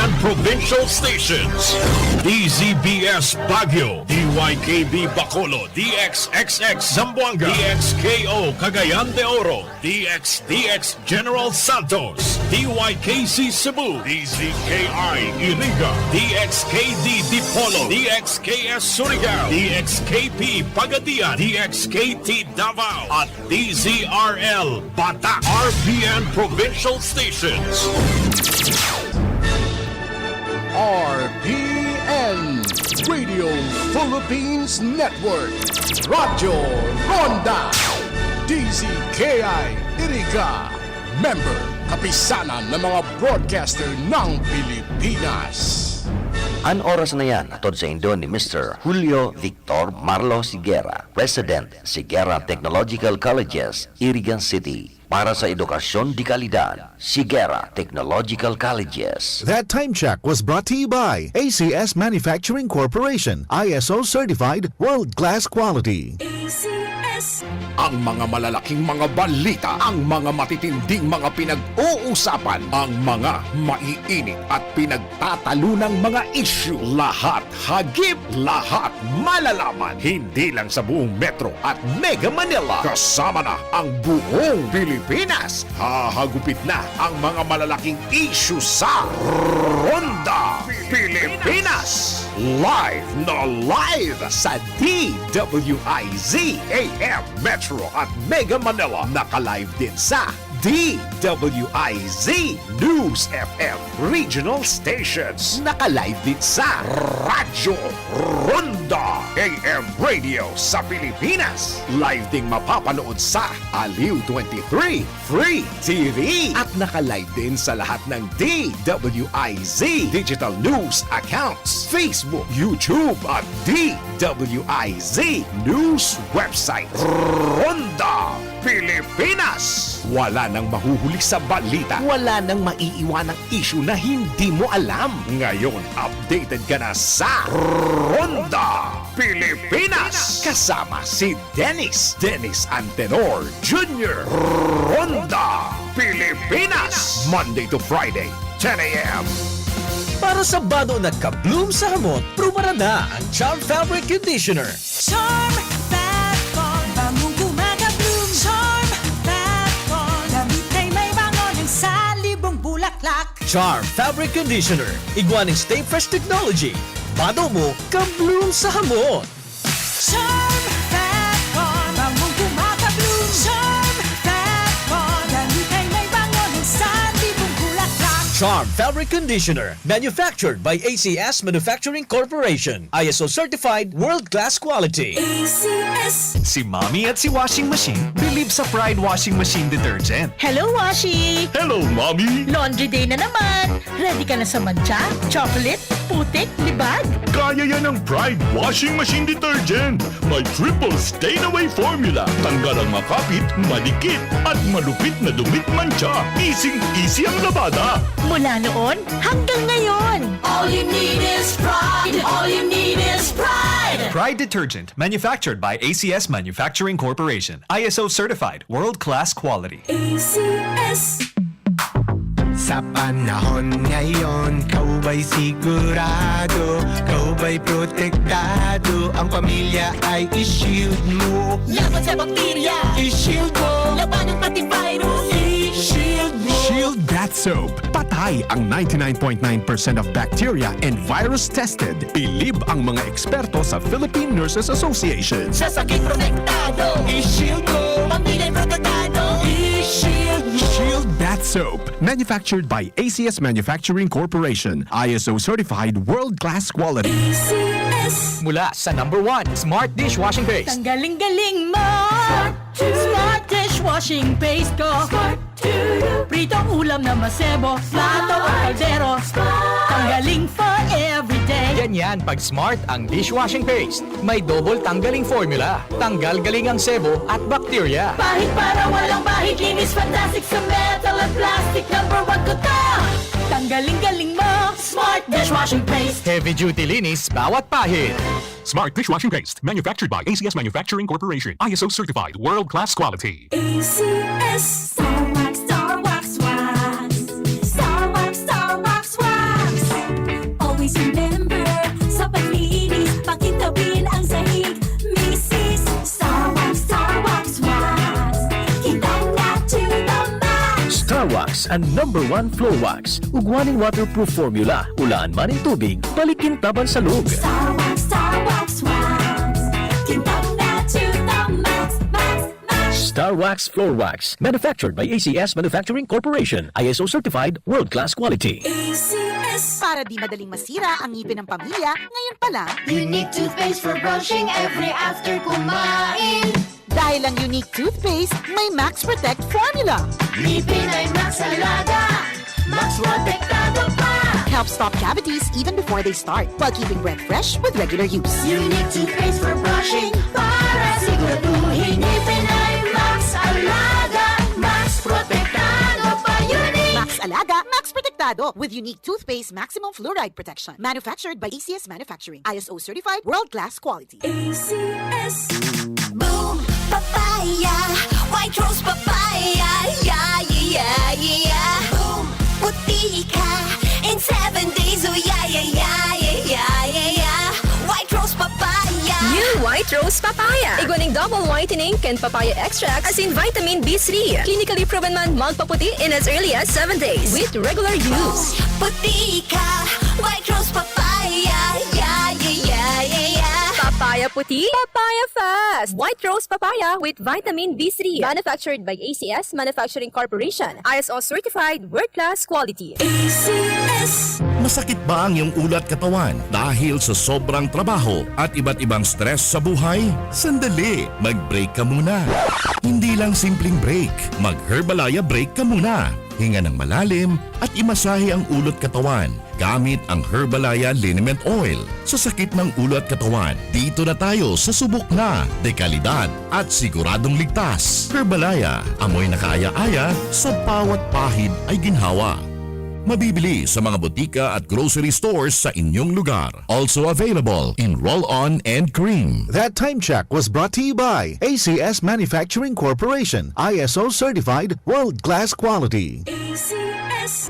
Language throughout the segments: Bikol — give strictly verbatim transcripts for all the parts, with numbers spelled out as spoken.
and provincial stations. D Z B S Baguio, D Y K B Bacolod, D X X X Zamboanga, D X K O Cagayan de Oro, D X D X General Santos, D Y K C Cebu, D Z K I Iriga, D X K D Dipolog, D X K S Surigao, D X K P Pagadian, D X K T Davao, at D Z R L Bata, R P N Provincial Stations. R P N, Radio Philippines Network, Radyo Ronda, D Z K I Iriga, member, kapisanan ng mga broadcaster ng Pilipinas. An oras na yan, hatod saindo ni Mister Julio Victor Marlo Siguera, President, Siguera Technological Colleges, Irigan City. Para sa edukasyon de kalidad, Siguera Technological Colleges. That time check was brought to you by A C S Manufacturing Corporation, I S O certified, world-class quality. A C S. Ang mga malalaking mga balita, ang mga matitinding mga pinag-uusapan, ang mga maiinit at pinagtatalunang mga isyu, lahat hagip, lahat malalaman, hindi lang sa buong Metro at Mega Manila, kasama na ang buong Pilipinas. Hahagupit na ang mga malalaking isyu sa Ronda Pilipinas. Live na live sa D W I Z A M Metro at Mega Manila. Naka-live din sa D W I Z News F M Regional Stations. Naka-live din sa Radyo Ronda A M Radio sa Pilipinas. Live ding mapapanood sa Aliw twenty-three Free T V. At naka-live din sa lahat ng D W I Z digital news accounts, Facebook, YouTube, at D W I Z News website. Ronda Pilipinas. Wala nang mahuhuli sa balita. Wala nang maiiwanang isyu na hindi mo alam. Ngayon, updated ka na sa Ronda Pilipinas. Kasama si Dennis, Dennis Antenor Junior. Ronda Pilipinas. Monday to Friday, ten A M. Para sa bado na ka-bloom sa hamot, prubaran na ang Charm Fabric Conditioner. Charm Fat Con, bangong kumaka-bloom. Charm Fat Con, damit ay may bango ng salibong bulaklak. Charm Fabric Conditioner, igwa nin Stay Fresh Technology. Bado mo, ka-bloom sa hamot. Charm Fat Con, bangong kumaka-bloom. Charm Fat Con, damit ay may bango ng salibong bulaklak. Charm Fabric Conditioner, manufactured by A C S Manufacturing Corporation. I S O certified, world-class quality. A C S. Si Mommy at si Washing Machine believe sa Pride Washing Machine Detergent. Hello, Washi! Hello, Mommy! Laundry day na naman! Ready ka na sa mantsa, chocolate, putik, libag? Kaya yan ng Pride Washing Machine Detergent. May triple stain away formula. Tanggal ang makapit, madikit, at malupit na dumit mantsa. Easing-easy ang labada. Mula noon hanggang ngayon. All you need is Pride. All you need is Pride. Pride Detergent, manufactured by A C S Manufacturing Corporation. I S O certified, world-class quality. A C S. Sa panahon ngayon, ikaw ba'y sigurado? Ikaw ba'y protektado? Ang pamilya ay i-shield mo. Laban sa bakterya, i-shield mo. Labanan pati virus, i-shield mo. Shield Bath Soap. Patay ang ninety-nine point nine percent of bacteria and virus tested. Bilib ang mga eksperto sa Philippine Nurses Association. Sa sakit protektado, i-shield mo. Pamilya protektado, i-shield mo. Shield Bath Soap. Manufactured by A C S Manufacturing Corporation. I S O certified, world-class quality. A C S. Mula sa number one, Smart Dishwashing Paste. Tanggaling-galing mo! Smart Dishwashing Paste ko! Pritong ulam na masebo, plato o kaldero. Tanggaling for everyday. Ganyan pag Smart ang dishwashing paste. May double tanggaling formula. Tanggal galing ang sebo at bakterya. Pahid para walang bahid, linis fantastic sa metal at plastic. Number one ko to. Tanggaling galing mo, Smart Dishwashing Paste. Heavy duty linis bawat pahid. Smart Dishwashing Paste, manufactured by A C S Manufacturing Corporation. I S O certified, world-class quality. A C S. Star Wax, Star Wax Wax. Star Wax, Star Wax Wax. Star Wax, an number one floor wax. Ugwa nin waterproof formula. Ulaan man nin tubig, balik kintaban sa log. Star Wax, Star Wax Wax. Kintab na to the max, max, max. Star Wax Floor Wax. Manufactured by A C S Manufacturing Corporation. I S O certified, world-class quality. A C S. Para di madaling masira ang ngipin ng pamilya, ngayon pa lang. Unique toothpaste for brushing every after kumain. Dahil ang Unique Toothpaste may Max Protect Formula. Ngipin ay Max Alaga, Max Protektado pa. Help stop cavities even before they start, while keeping breath fresh with regular use. Unique Toothpaste for brushing para siguraduhin ngipin ay Max Alaga, Max Protektado pa. Unique! Max Alaga, Max Protektado with Unique Toothpaste Maximum Fluoride Protection. Manufactured by A C S Manufacturing. I S O certified, world-class quality. A C S. Boom! Papaya! White Rose Papaya! Yeah, yeah, yeah, yeah! Boom! Puti ka in seven days! Oh, yeah, yeah, yeah, yeah, yeah, yeah, yeah! White Rose Papaya! New White Rose Papaya! Igwa ning double whitening kan papaya extract asin vitamin B three. Clinically proven man magpaputi in as early as seven days with regular use. Puti ka! White Rose Papaya! Yeah, yeah, yeah, yeah, yeah! Papaya puti, papaya fast! White Rose Papaya with vitamin B three. Manufactured by A C S Manufacturing Corporation. I S O certified, world-class quality. A C S. Masakit ba ang iyong ulo at katawan dahil sa sobrang trabaho at iba't ibang stress sa buhay? Sandali, mag-break ka muna. Hindi lang simpleng break, mag-Herbalaya break ka muna. Hinga ng malalim at imasahe ang ulo at katawan gamit ang Herbalaya Liniment Oil. Sa sakit ng ulo at katawan, dito na tayo sa subok na, dekalidad at siguradong ligtas. Herbalaya, amoy na kaaya-aya sa bawat pahid ay ginhawa. Mabibili sa mga botika at grocery stores sa inyong lugar. Also available in roll-on and cream. That time check was brought to you by A C S Manufacturing Corporation, I S O certified, world-class quality. A C S.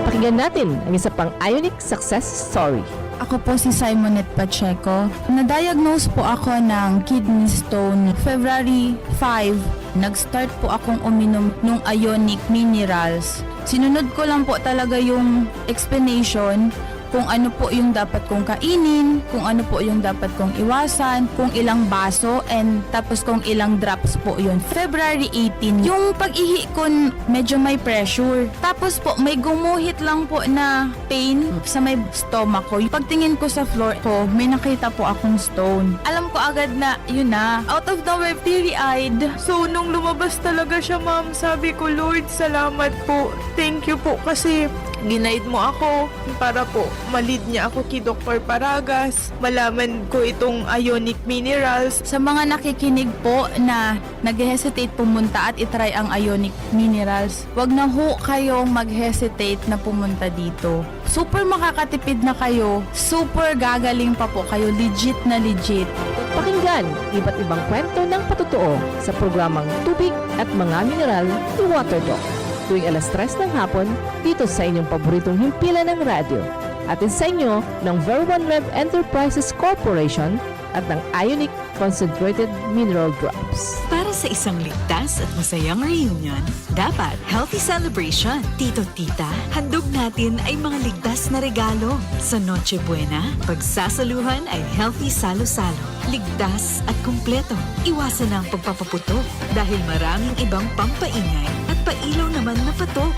Pakinggan natin ang isa pang Ionic success story. Ako po si Simonette Pacheco. Na-diagnose po ako ng kidney stone February five. Nag-start po akong uminom ng Ionic Minerals. Sinunod ko lang po talaga yung explanation kung ano po yung dapat kong kainin, kung ano po yung dapat kong iwasan, kung ilang baso, and tapos kung ilang drops po yun. February eighteen, yung pag-ihi ko n-, medyo may pressure. Tapos po, may gumuhit lang po na pain sa may stomach ko. Pagtingin ko sa floor ko, may nakita po akong stone. Alam ko agad na, yun na. Out of nowhere, teary-eyed. So, nung lumabas talaga siya, ma'am, sabi ko, "Lord, salamat po. Thank you po kasi ginaid mo ako para po malid niya ako kay Doktor Paragas. Malaman ko itong ionic minerals." Sa mga nakikinig po na nag-hesitate pumunta at i-try ang ionic minerals, wag na ho kayong mag-hesitate na pumunta dito. Super makakatipid na kayo, super gagaling pa po kayo, legit na legit. Pakinggan iba't ibang kwento ng patotoo sa programang Tubig at Mga Mineral ni Water Doc, tuwing alas tres ng hapon, dito sa inyong paboritong himpilan ng radyo. Hatid sa inyo ng Ver One Rev Enterprises Corporation at ng Ionic Concentrated Mineral Drops. Para sa isang ligtas at masayang reunion, dapat healthy celebration. Tito, tita, handog natin ay mga ligtas na regalo. Sa Noche Buena, pagsasaluhan ay healthy salo-salo. Ligtas at kumpleto. Iwasan na ang pagpapaputok dahil maraming ibang pampaingay at pailaw naman na patok.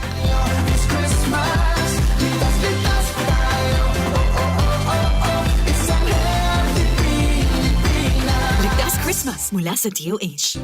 This Christmas, ligtas, ligtas tayo. Oh, oh, oh, oh, oh. Isang healthy Pilipinas. Ligtas Christmas mula sa D O H.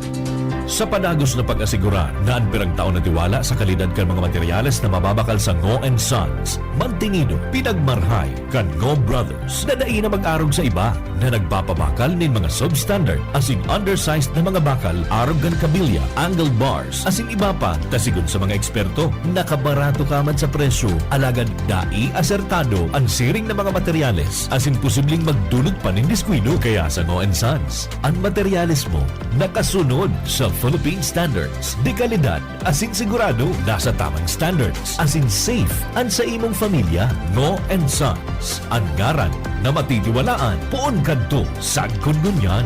Sa padagos na pag-asigurar na an pirang taon na tiwala sa kalidad kan mga materyales na mababakal sa Ngo and Sons, mantingido, pinagmarhay kan Ngo Brothers na dai na mag-arog sa iba na nagpapabakal nin mga substandard asin undersized na mga bakal arog kan kabilya, angle bars, asin iba pa, ta sigon sa mga eksperto, nakabarato ka man sa presyo, alagad dai asertado an siring na mga materyales asin posibleng magdulot pa nin diskuido. Kaya sa Ngo and Sons, an materyales mo nakasunod sa Philippine Standards, dekalidad, asin sigurado nasa tamang standards, asin safe an sa imong pamilya. Ngo and Sons, an ngaran na matitiwalaan poon kadto sagkod ngunyan.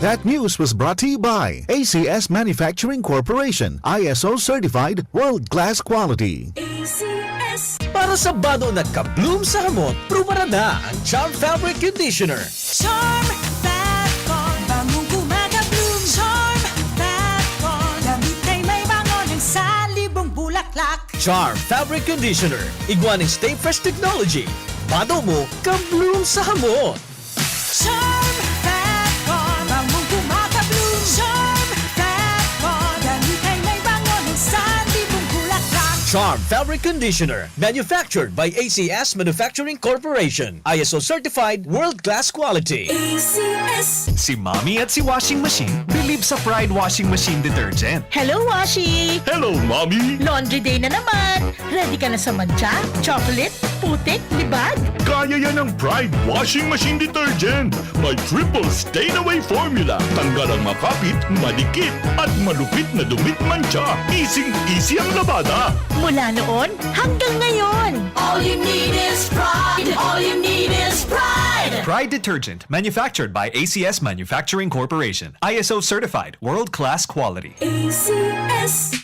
That news was brought to you by A C S Manufacturing Corporation, I S O certified, world-class quality. A C S. Para sa bado na ka-bloom sa hamot, prubaran na ang Charm Fabric Conditioner. Charm Fat Con, bangong kumaka-bloom. Charm Fat Con, damit ay may bango ng salibong bulaklak. Charm Fabric Conditioner, igwa nin Stay Fresh Technology. Bado mo, ka-bloom sa hamot. Charm Fat Con, bangong kumaka-bloom. Charm Fat Con, damit ay may bango ng salibong bulaklak. Charm Fabric Conditioner, manufactured by A C S Manufacturing Corporation. I S O certified, world-class quality. A C S. Si Mommy at si Washing Machine bilib sa Pride Washing Machine Detergent. Hello, Washi! Hello, Mommy! Laundry day na naman! Ready ka na sa mantsa, chocolate, putik, libag? Kaya yan ng Pride Washing Machine Detergent! May triple stain away formula. Tanggal ang makapit, madikit, at malupit na dumit mantsa. Easing-easy ang labada. Mula noon hanggang ngayon. All you need is Pride. All you need is Pride. Pride Detergent, manufactured by A C S Manufacturing Corporation. I S O certified, world-class quality. A C S.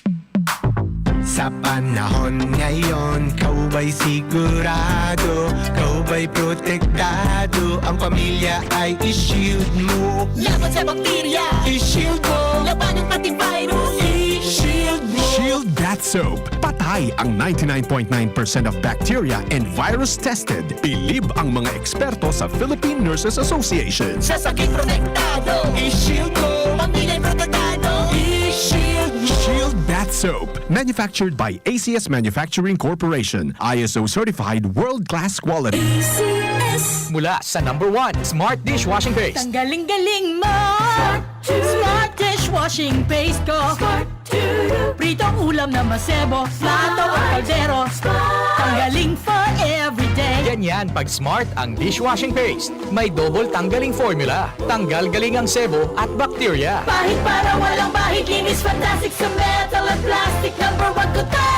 Sa panahon ngayon, ikaw ba'y sigurado? Ikaw ba'y protektado? Ang pamilya ay i-shield mo. Laban sa bakterya, i-shield mo. Labanan pati virus, i-shield mo. Shield Bath Soap. Patay ang ninety-nine point nine percent of bacteria and virus tested. Bilib ang mga eksperto sa Philippine Nurses Association. Sa sakit protektado, i-shield mo. Pamilya protektado, i-shield mo. Shield Bath Soap. Manufactured by A C S Manufacturing Corporation. I S O certified, world-class quality. A C S. Mula sa number one, Smart Dishwashing Paste. Tanggaling-galing mo! Smart Dishwashing Paste ko. Pritong ulam na masebo, plato o kaldero. Tanggaling for everyday. Ganyan pag Smart ang dishwashing paste. May double tanggaling formula. Tanggal galing ang sebo at bakterya. Pahid para walang bahid, linis fantastic sa metal at plastic. Number one ko to!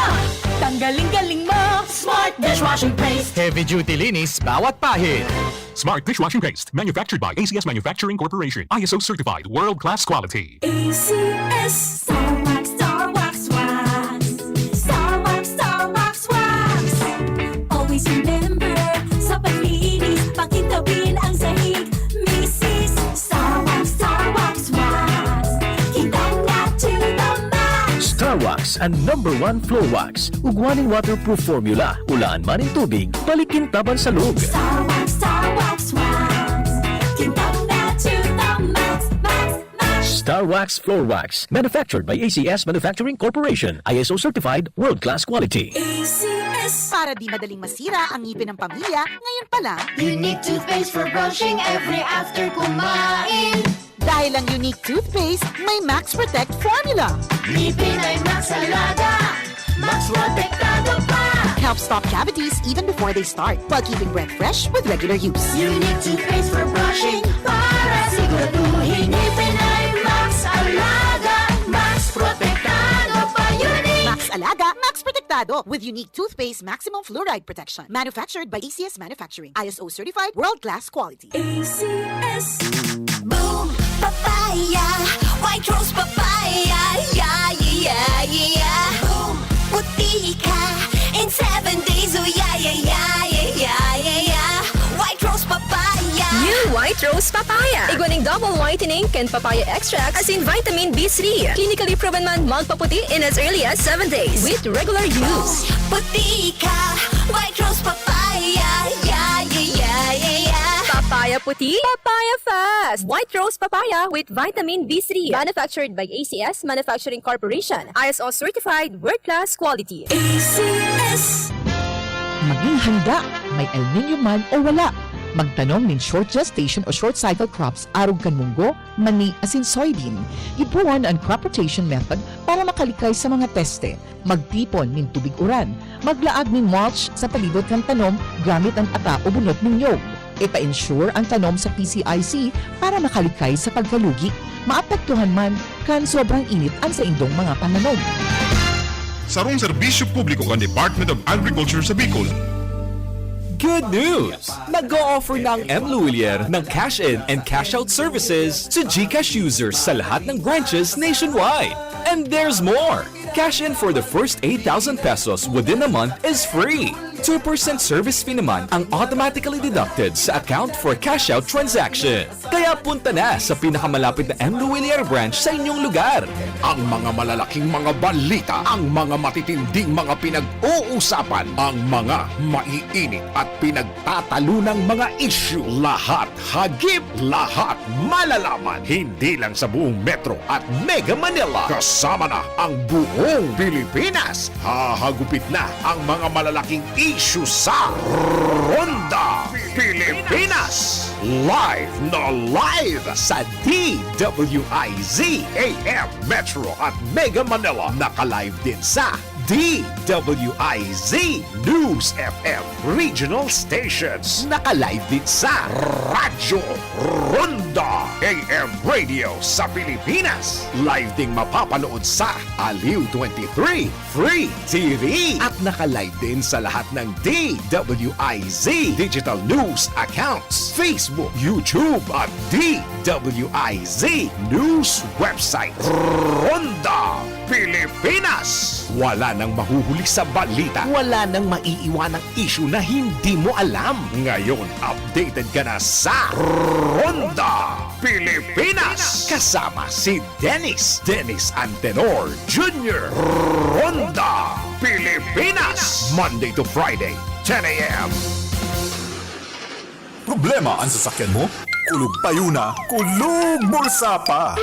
Tanggaling-galing mo, Smart Dishwashing Paste. Heavy duty linis bawat pahid. Smart Dishwashing Paste, manufactured by A C S Manufacturing Corporation. I S O certified, world-class quality. A C S. Star Wax, Star Wax Wax. Star Wax, Star Wax Wax. Always remember, sa paglinis, pakintabin ang sahig. Misis, Star Wax, Star Wax Wax. Kintab na to the max. Star Wax, ang number one floor wax. Ugwa nin waterproof formula. Ulaan man nin tubig, balik kintaban sa log. Star Wax, Star Wax Wax. Kintab na to the max, max, max. Star Wax Floor Wax. Manufactured by A C S Manufacturing Corporation. I S O certified, world-class quality. A C S. Para di madaling masira ang ngipin ng pamilya, ngayon pa lang. Unique toothpaste for brushing every after kumain. Dahil ang Unique Toothpaste may Max Protect Formula. Ngipin ay Max Alaga, Max Protektado pa. Helps stop cavities even before they start, while keeping breath fresh with regular use. Unique Toothpaste for brushing, para siguraduhin ngipin ay Max Alaga, Max Protektado pa. Unique! Max Alaga, Max Protektado, with Unique Toothpaste Maximum Fluoride Protection. Manufactured by A C S Manufacturing. I S O certified, world-class quality. A C S. Boom! Papaya! White Rose Papaya! Yeah, yeah, yeah, yeah! Boom! Puti ka in seven days! Oh, yeah, yeah, yeah, yeah, yeah, yeah, yeah! White Rose Papaya! New White Rose Papaya. Igwa ning double whitening kan papaya extract asin vitamin B three. Clinically proven man magpaputi in as early as seven days with regular use. Puti ka! White Rose Papaya! Yeah, yeah, yeah, yeah, yeah! Papaya puti, papaya fast! White Rose Papaya with vitamin B three. Manufactured by A C S Manufacturing Corporation. I S O certified, world-class quality. A C S. Maging handa, may El Niño man o wala. Magtanom nin short gestation o short cycle crops arog kan munggo, mani asin soybean. Gibohon an crop rotation method para makalikay sa mga peste. Magtipon nin tubig uran. Maglaag nin mulch sa palibot kan tanom gamit an ata o bunot nin niyog. Ipa-insure an tanom sa P C I C para makalikay sa pagkalugi. Maapektuhan man kan sobrang init an saindong mga pananom. Sarong serbisyo publiko kan Department of Agriculture sa Bicol. Good news! Nag-o-offer na ang M Lhuillier ng cash in and cash out services to GCash users sa lahat ng branches nationwide. And there's more! Cash in for the first eight thousand pesos within a month is free. Two percent service fee naman ang automatically deducted sa account for cash out transaction. Kaya punta na sa pinakamalapit na M Lhuillier branch sa inyong lugar. Ang mga malalaking mga balita, ang mga matitinding mga pinag-uusapan, ang mga maiinit at pinagtatalunang mga isyu, lahat hagip, lahat malalaman. Hindi lang sa buong Metro at Mega Manila, kasama na ang buong Pilipinas. Hahagupit na ang mga malalaking isyu sa Ronda Pilipinas. Live na live sa D W I Z A M Metro at Mega Manila. Naka-live din sa D W I Z News F M Regional Stations. Naka-live din sa Radyo Ronda A M Radio sa Pilipinas. Live ding mapapanood sa Aliw twenty-three Free T V. At naka-live din sa lahat ng D W I Z digital news accounts, Facebook, YouTube at D W I Z News website. Ronda Pilipinas. Wala nang mahuhuli sa balita. Wala nang maiiwanang isyu na hindi mo alam. Ngayon, updated ka na sa Ronda Pilipinas. Kasama si Dennis, Dennis Antenor Junior. Ronda Pilipinas. Monday to Friday, ten a m. Problema an sasakyan mo? Kulog payo na, kulog bulsa pa!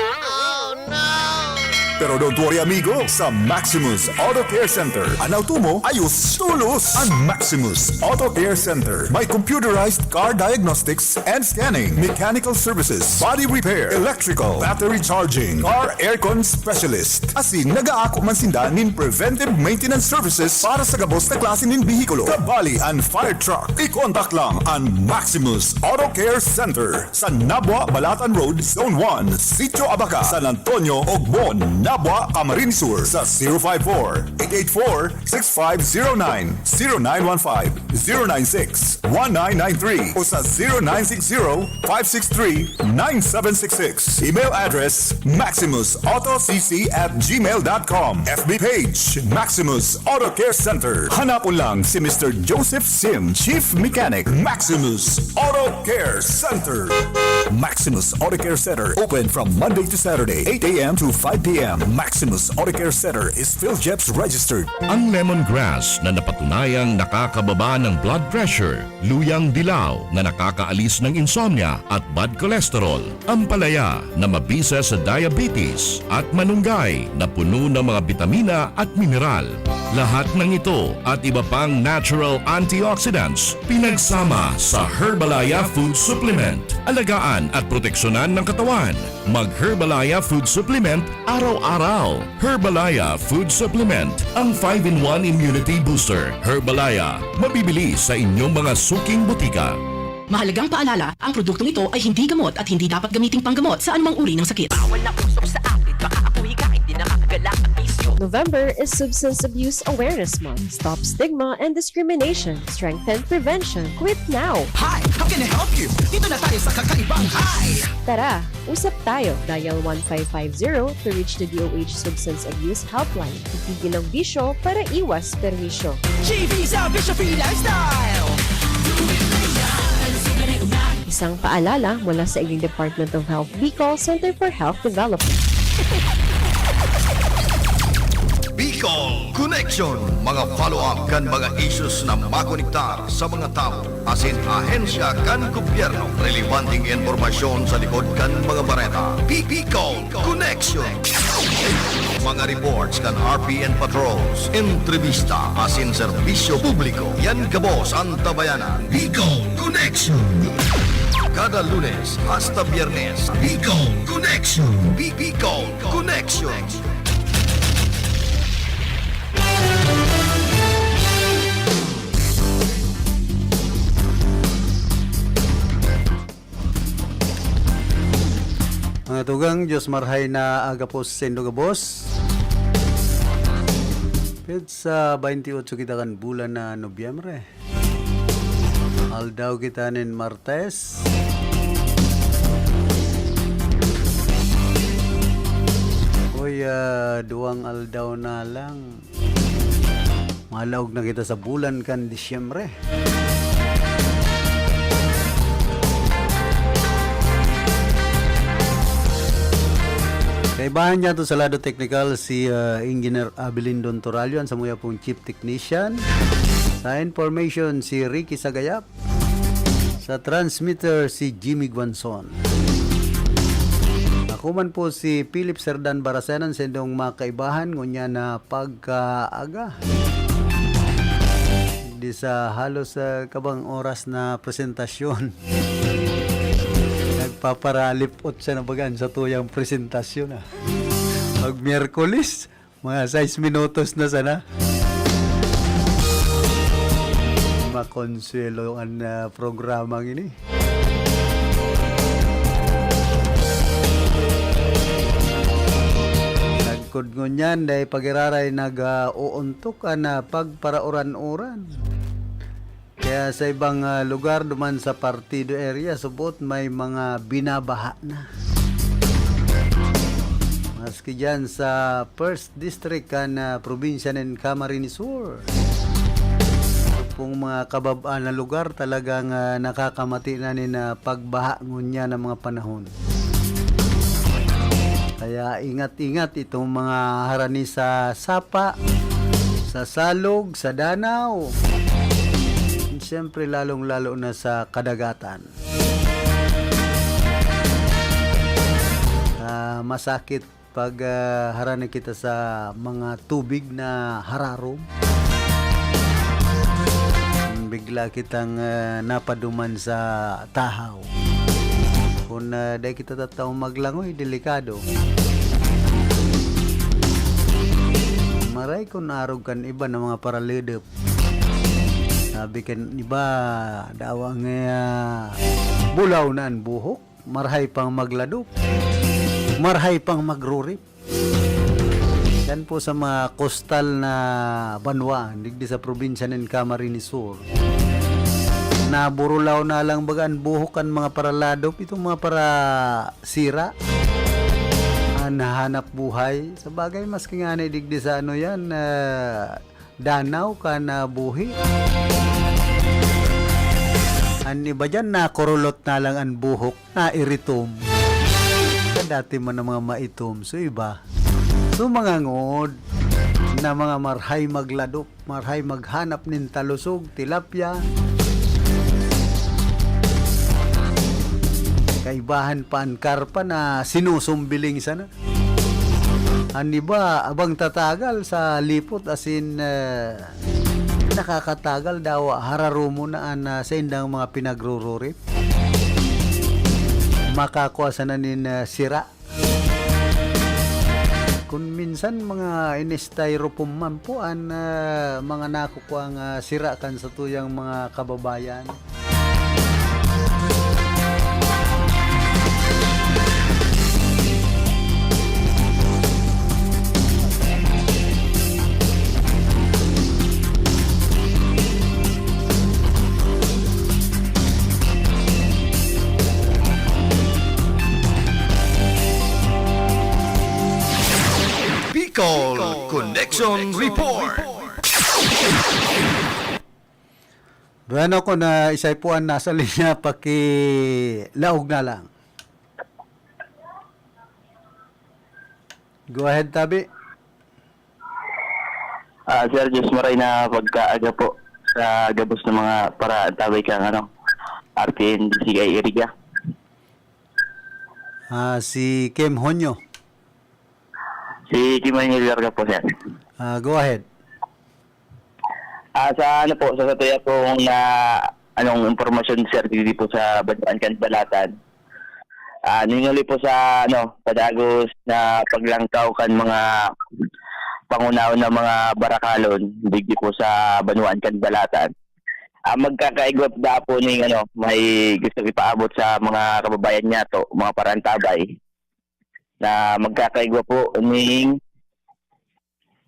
Pero don't worry, amigo, sa Maximus Auto Care Center, an auto mo ayos tolos! An Maximus Auto Care Center may computerized car diagnostics and scanning, mechanical services, body repair, electrical, battery charging, car aircon specialist. Asin nag-aako man sinda nin preventive maintenance services para sa gabos na klase nin behikulo, kabali an fire truck. I-contact lang an Maximus Auto Care Center sa Nabua, Balatan Road, Zone one, Sitio Abaca, San Antonio, Ogbon, Nabua, Camarines Sur, sa zero five four, eight eight four, six five zero nine, zero nine one five, zero nine six, one nine nine three o sa zero nine six zero, five six three, nine seven six six. Email address, maximus auto c c at gmail dot com. F B page, Maximus Auto Care Center. Hanapon lang si Mister Joseph Sim, Chief Mechanic, Maximus Auto Care Center. Maximus Auto Care Center, open from Monday to Saturday, eight a m to five p m. Maximus Auto Care Center is PhilGEPS registered. Ang lemongrass na napatunayang nakakababa ng blood pressure, luyang dilaw na nakakaalis ng insomnia at bad cholesterol, ampalaya na mabisa sa diabetes, at manunggay na puno ng mga bitamina at mineral. Lahat ng ito at iba pang natural antioxidants pinagsama sa Herbalaya Food Supplement. Alagaan at proteksyonan ng katawan. Mag-Herbalaya Food Supplement araw-araw. Herbalaya Food Supplement, ang five-in-one Immunity Booster. Herbalaya, mabibili sa inyong mga suking botika. Mahalagang paalala, ang produktong ito ay hindi gamot at hindi dapat gamiting panggamot sa anumang uri ng sakit. Bawal na usok sa akin, baka ako hikain, di nakakagalak at bisyo. November is Substance Abuse Awareness Month. Stop stigma and discrimination. Strengthen prevention. Quit now! Hi! How can I help you? Dito na tayo sa kakaibang Hi! Tara, usap tayo. Dial one five five zero to reach the D O H Substance Abuse Helpline. Itigil ang bisyo para iwas perwisyo. G V sa Bisyo Free Lifestyle! Isang paalala mula sa Iging Department of Health Bicol Center for Health Development. Bicol Connection, mga follow-up kan mga issues na makonektar sa mga tawo asin ahensya kan gobyerno. Relebanteng impormasyon sa likod kan mga bareta. Bicol Connection. Mga reports kan R P N patrols, entrevista asin serbisyo publiko. Yan gabos an tabayanan. Bicol Connection. Kada Lunes hasta Biyernes, Bicol Connection. Bi-, Bicol Connection. Mga tugang, Diyos marhay na aga po sa indo gabos. Petsa twenty-eight kita kan bulan na Nobyembre. Aldaw kita nin Martes. Uy, ah, duwang aldaw na lang. Malaog na kita sa bulan kan Disyembre. Kaibahan niya to sa lado teknikal si, ah, Engineer Abilin Don Torallo, an samuya pong Chief Technician. Sa information, si Ricky Sagayap. Sa transmitter, si Jimmy Guanzon. Ako man po si Philip Serdan Baracenan, sa indong mga kaibahan, ngunyan na pagkaaga. Di sa halos, ah, kabang oras na presentasyon. Nagpaparalipot siya na bagaan sa tuyang presentasyon, ah. Pag Miyerkules, mga sais minutos na sana. Makonsuelo an, ah, programang ini. Sagkod ngunyan, dai pag-iraray nag, ah, uuntok an, ah, pagparaoran-oran. Kaya sa ibang, ah, lugar, duman sa Partido area, subot may mga binabaha na. Maski dyan sa First District kan, ah, probinsya nin Camarines Sur. Pong mga kabab-an na lugar, talagang, ah, nakakamati na nin, ah, pagbaha ngunyan na mga panahon. Kaya ingat-ingat itong mga harani sa sapa, sa salog, sa danaw. Siyempre, lalong-lalo na sa kadagatan. Ah, masakit pag, ah, harani kita sa mga tubig na hararom. Bigla kitang, ah, napaduman sa tahaw. Kun, ah, dai kita tataong maglangoy, delikado. Maray kun arog kan iba na mga paraledep. Sabi kan iba, dawa nga, ah, bulaw na an buhok, marhay pang magladop, marhay pang magrurip. Yan po sa mga kostal na banwa, digdi sa probinsya nin Camarines Sur. Naburulaw na lang baga an buhok kan mga paraladop, itong mga parasira, an hanap buhay. Sa bagay, maski ngani digdi sa ano yan, ah, danaw kan, ah, buhi. An iba diyan, nakurulot na lang an buhok, nairitom. Dati man ang mga maitom, so iba. So, mga ngod na mga marhay magladop, marhay maghanap nin talusog, tilapia. Kaibahan pa an karpa na sinusumbiling sana. An iba, abang tatagal sa lipot, asin, eh, nakakatagal daw, hararumon na an, ah, saindang mga pinagrururip. Makakua sana nin, ah, sira. Kun minsan, mga in-styrofoam man po an, ah, mga nakukuang, ah, sira kan satuyang mga kababayan. Bicol Connection Report. Bueno, kun, ah, isay po an nasa linya, pakilaog na lang. Go ahead, Tabi. Ah, Sir, Diyos maray na pagkaaga po sa gabos ng mga paraantabay kang, ano, R T N D C I Iriga. Ah, si Kim Honyo. Si Kim Honyo Larga po, sir. Ah, go ahead. Ah, sa ano po, sa satuya pong na, anong impormasyon, sir, digdi po sa Banwaan kan Balatan. Ah, ninuli po sa, ano, padagos na paglangkaw kan mga pangunahon na mga barakalon digdi po sa Banwaan kan Balatan. Ah, magkakaigwa po ning, ano, may gusto ipaabot sa mga kababayan niyato, mga paraantabay, na magkakaigwa po ning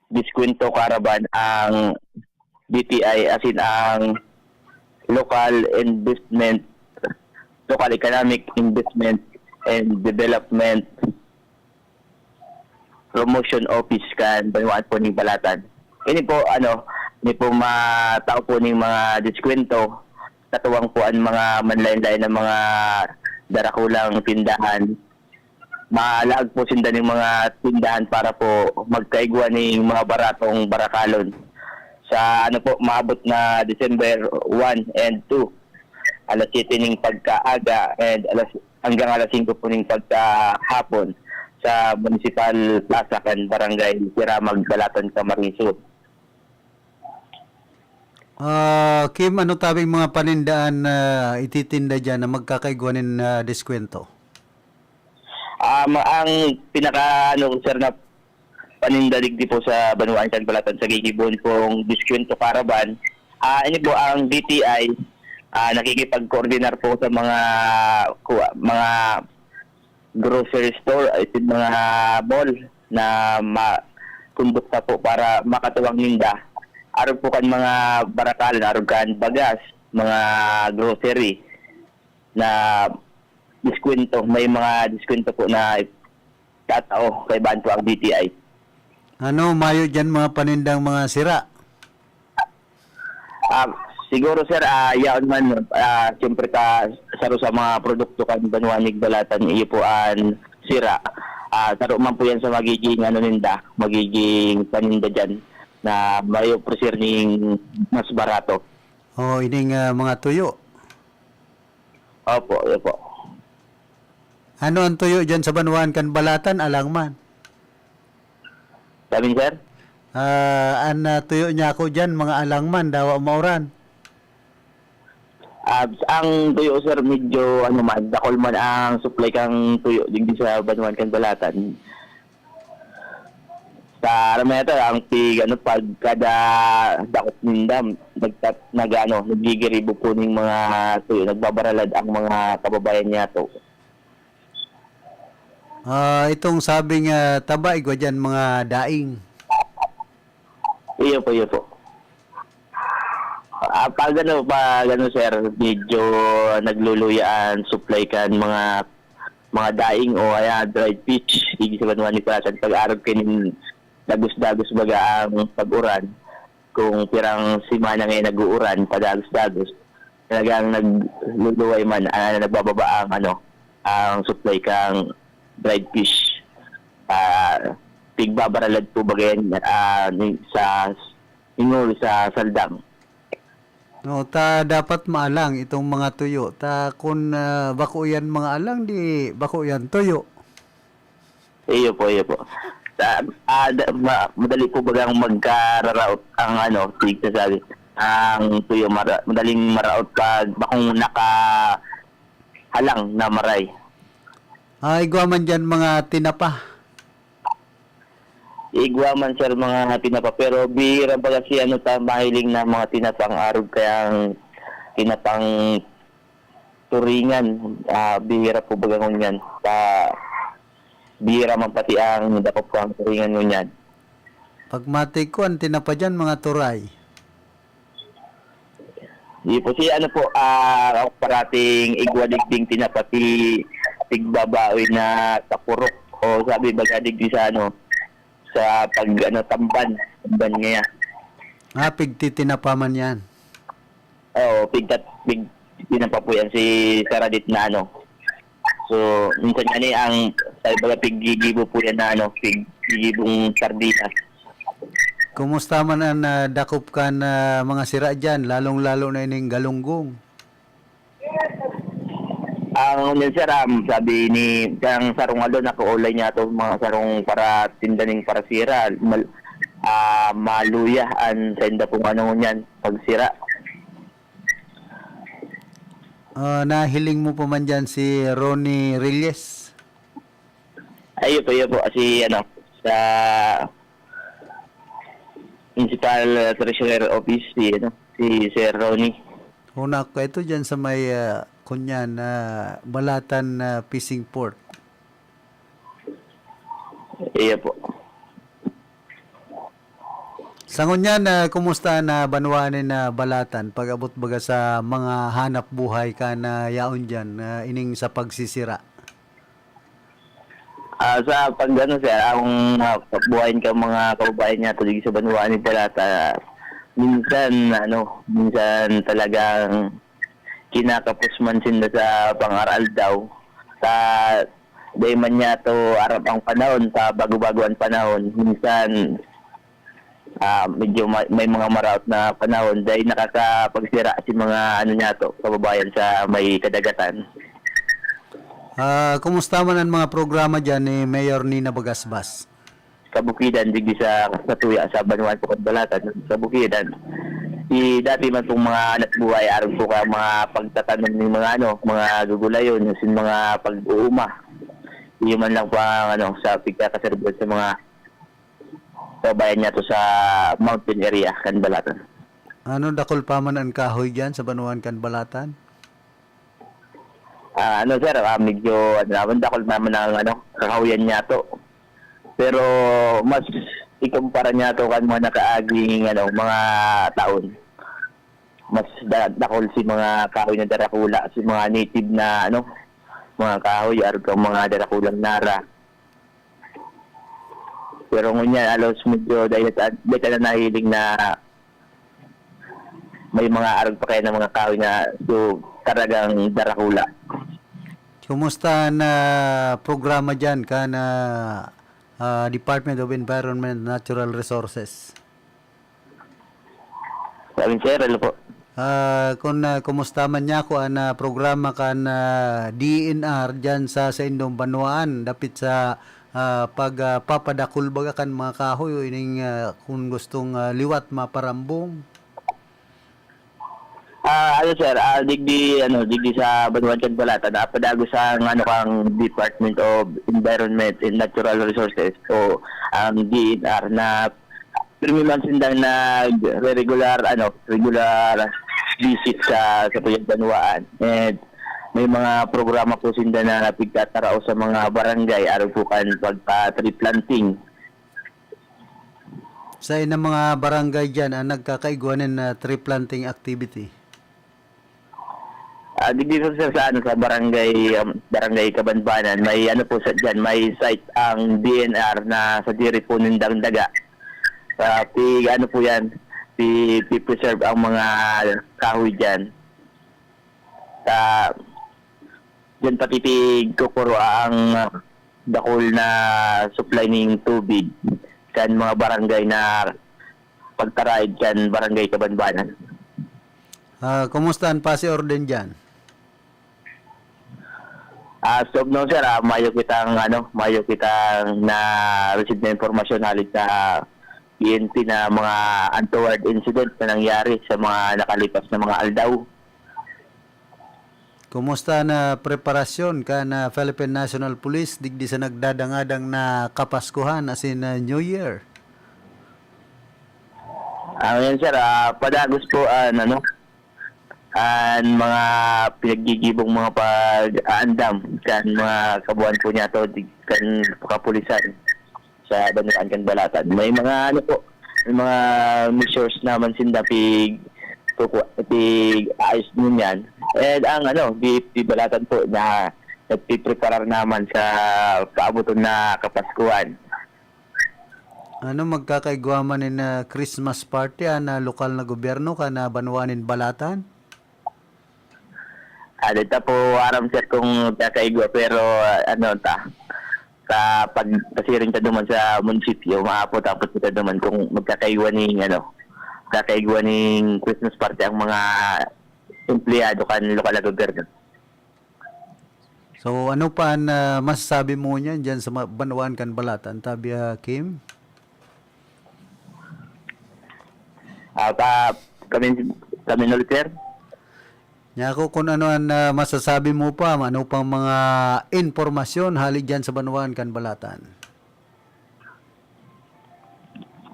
Diskwento Caravan ang D T I, asin ang Local Investment, Local Economic Investment and Development Promotion Office kan banwaan po ning Balatan. Ini po, ano, ini po matao po ning mga diskwento, katuwang po ang mga manlain-lain na mga darakulang tindahan. Malaag po sinda ning mga tindahan para po magkaigwa ning mga baratong barakalon. Sa ano po, maabot na December one and two, alas siyete ning pagkaaga and alas, hanggang alas singko po ning pagkahapon sa Municipal Plaza kan Barangay Siramag, Balatan, Camarines Sur. Ah, Kim, ano tabing mga panindaan na ititinda diyan na magkakaigwa nin, ah, diskwento? Um, ang pinaka, ano, sir, na paninda digdi po sa banwaan kan Balatan sa gigibohon pong diskwento caravan, ah, ini po ang D T I, ah, nakikipag-coordinar po sa mga, kuwa, mga grocery store, itin mga mall na ma-, kondukta po para makatuwang ninda. Arog po kan mga barakalan, arog kan bagas, mga grocery na diskwento, may mga diskwento po na tatao kaibahan po ang D T I. Ano, mayo diyan mga panindang mga sira? Ah, siguro, sir, ah, yaon man, ah, siyempre ta, saro sa mga produkto kan banwa ning Balatan, iyo po an sira. Ah, saro man po yan sa magiging, ano, ninda, magiging paninda dyan na may ofrecer ning mas barato. O, ining, ah, mga tuyo. Opo, opo. Ano ang tuyo diyan sa banwaan kan Balatan, alang man? Sabi, sir? Ah, an, ah, tuyo niya ako diyan, mga alang man, dawa mauran. Ah, ang tuyo, sir, medyo, ano man, dakol man ang supply kang tuyo digdi sa banwaan kan Balatan. Sa aram na ito, ang pig, ano, pag kada dakop ninda, nagtat-, nag-, ano, nagigiribo po ning mga tuyo, nagbabaralad ang mga kababayan niya to. Ah, itong sabing, ah, taba, igwa diyan mga daing. Iyo po, iyo po. Ah, pag ano, pag ano, sir, medyo nagluluya an supply kan mga, mga daing o kaya dried fish. Ibig sabihin naman ni Palasan, pag-arog kanin dagos-dagos baga ang pag-uran. Kung pirang semana ngayon nag-uuran, padagos-dagos. Talagang nagluluway man, ah, nagbababa ang, ano, ang supply kang dried fish. Ah, pigbabaralad po baga yan, ah, ni, sa Ingol, sa Saldang. No, ta dapat maalang itong mga tuyo. Ta kun, ah, bako yan mga alang, di bako yan tuyo. Iyo po, iyo po. Sa, ah, da, ma, madali po bagang magkararaot ang, ano, tig sasabi. Ang tuyo, mara, madaling maraot pag bakong nakahalang na maray. Ah, igwa man diyan mga tinapa. Igwa man, sir, mga tinapa, pero bihira baga si, ano, ta, mahiling na mga tinapa ang arog, kaya ang tinapang turingan, ah, bihira po baga ngunyan. Pa, bihira man pati ang dakop ko ang turingan ngunyan. Pagmatik ko, ang tinapa diyan, mga turay. Di po si, ano po, ah, parating igwa digding tinapa si tigbabaoy na tapurok o sabi baga digdi sa, ano, sa pag, ano, tamban, tamban ngaya. Ah, pigtitinapa man yan. Oo, pigtat, pig, tinapa po yan si Saradit na, ano. So, minsan nga ni ang, sabi baga, piggigibo po yan na, ano, piggigibong sardinas. Kumusta man ang, ah, dakop kan, ah, mga sira diyan, lalong-lalo na ining galunggong? Ang ngunyan, sir, um, sabi ni, kang sarong aldo, nakaulay niya to, mga sarong para tinda ning para sira, mal, ah, maluya an sainda pong, ano, ngunyan, pagsira. Ah, nahiling mo pa man diyan si Ronnie Reyes? Ayo po, ayo po, si, ano, sa Municipal Treasurer Office, si, ano, si Sir Ronnie. Huna ko ito diyan sa may, ah, kunyan, ah, Balatan, ah, Fishing Port. Iyo po. Sa ngunyan, ah, kumusta na banwa nin, ah, Balatan pag-abot baga sa mga hanap buhay kan, ah, yaon diyan, ah, ining sa pagsisira? Ah, sa pag-ano, sir, ang, ah, buhayan kan mga kababayan nato digdi sa banwaan ni Balatan, minsan, ano, minsan talagang kinakapos man sinda sa pang-aroaldaw. Sa dai man niya to arap ang panahon, sa bago-bago ang panahon, minsan, ah, medyo ma-, may mga maraot na panahon, dai nakakapagsira si mga, ano, niya to, kababayan sa may kadagatan. Ah, kumusta man ang mga programa diyan ni Mayor Nina Bagasbas? Kabukidan, digdi sa, sa tuya, sa banwaan ko, Balatan, kabukidan. Si dati man pong mga hanap buhay, arog po ka mga pagtatanom ng mga, ano, mga gugulayon, sin mga pag-uuma. Iyo man lang po ang, ano, sa pagkakaserbo sa mga kabayan niya to sa mountain area kan Balatan. Ano, dakul pa man an kahoy diyan sa banwaan kan Balatan? Ah, ano, sir, ah, medyo, ano naman, dakul naman ang, ano, kakahuyan niya to. Pero mas ikumpara niya to kan mga nakaaging, ano, mga taon. Mas da-, dakul si mga kahoy na darakula, si mga native na, ano, mga kahoy, arog kan mga darakulang nara. Pero ngunyan, alos medyo dahil sa, dahil ka na nahiling na may mga arog pa kaya ng mga kahoy na so, talagang darakula. Kumusta na programa diyan kan, ah, ah, Department of Environment and Natural Resources? Sabi, sir, ano po? Ah, kung, ah, kumusta man niya ako an, ah, programa kan, ah, D N R diyan sa, sa indong banwaan, dapit sa, ah, pag, ah, papadakul baga kan mga kahoy o ining, ah, kung gustong, ah, liwat maparambong? Ah, ano, sir, ah, digdi, ano, digdi sa banwaan kan Balatan, ah, padagos ang, ano, kang Department of Environment and Natural Resources o ang D N R na pirmi man sindang nagre-regular, ano, regular visit sa, sa tuyang banwaan. And may mga programa po sinda na pigtataraw sa mga barangay, arog po kan pagpa-tree planting. Sa inang mga barangay diyan ang nagkakaigwa nin, ah, tree planting activity? Ah, digdi sa, sa, sa, ano, sa barangay, um, barangay Kabanbanan, may ano po sa diyan, may site ang D N R na sa diri po nindang daga. Sa pi-, ano po yan, pi-, pi-preserve ang mga kahoy diyan. Sa, diyan pati pigkukuro ang, ah, dakul na supply ning tubig kan mga barangay na pagtaraid kan Barangay Kabanbanan. Ah, kumusta an pasi-orden diyan? Ah, so, no, sir, ah, mayo kitang, ano, mayo kitang na-receive na impormasyon hali sa P N P na mga untoward incident na nangyari sa mga nakalipas na mga aldaw. Kumusta na preparasyon kan, ah, Philippine National Police digdi sa nagdadangadang na Kapaskuhan, asin, ah, New Year? Ah, ngayon, sir, ah, padagos po an, ano, an mga pinaggigibong mga pag-aandam kan mga kabuhan po niya to, di-, kan kapulisan sa banwaan kan Balatan. May mga, ano po, may mga measures naman sinda pig-, kuku-, pig-aayos ngunyan. And ang, ano, B F P Balatan po na nagpipreparar naman sa paaboton na Kapaskuhan. Ano, magkakaigwa man nin, ah, Christmas party an, ah, lokal na gobyerno kan, ah, banwaan nin Balatan? Ah, dito po, aram, sir, kung magkakaigwa, pero, ah, ano ta, kapag pasiring ta duman sa munisipyo, maapot-apot kita duman kung magkakaigwa ning, ano, magkakaigwa ning Christmas party ang mga empleyado kan lokal na gobyerno. So, ano pa an, ah, masasabi mo niyan diyan sa ma-, banwaan kan Balatan, tabi, ah, Kim? Ah, pa, kami, kami ulit, sir. Nya ako, kun ano an, ah, masasabi mo pa, ano pang mga impormasyon hali diyan sa banwaan kan Balatan?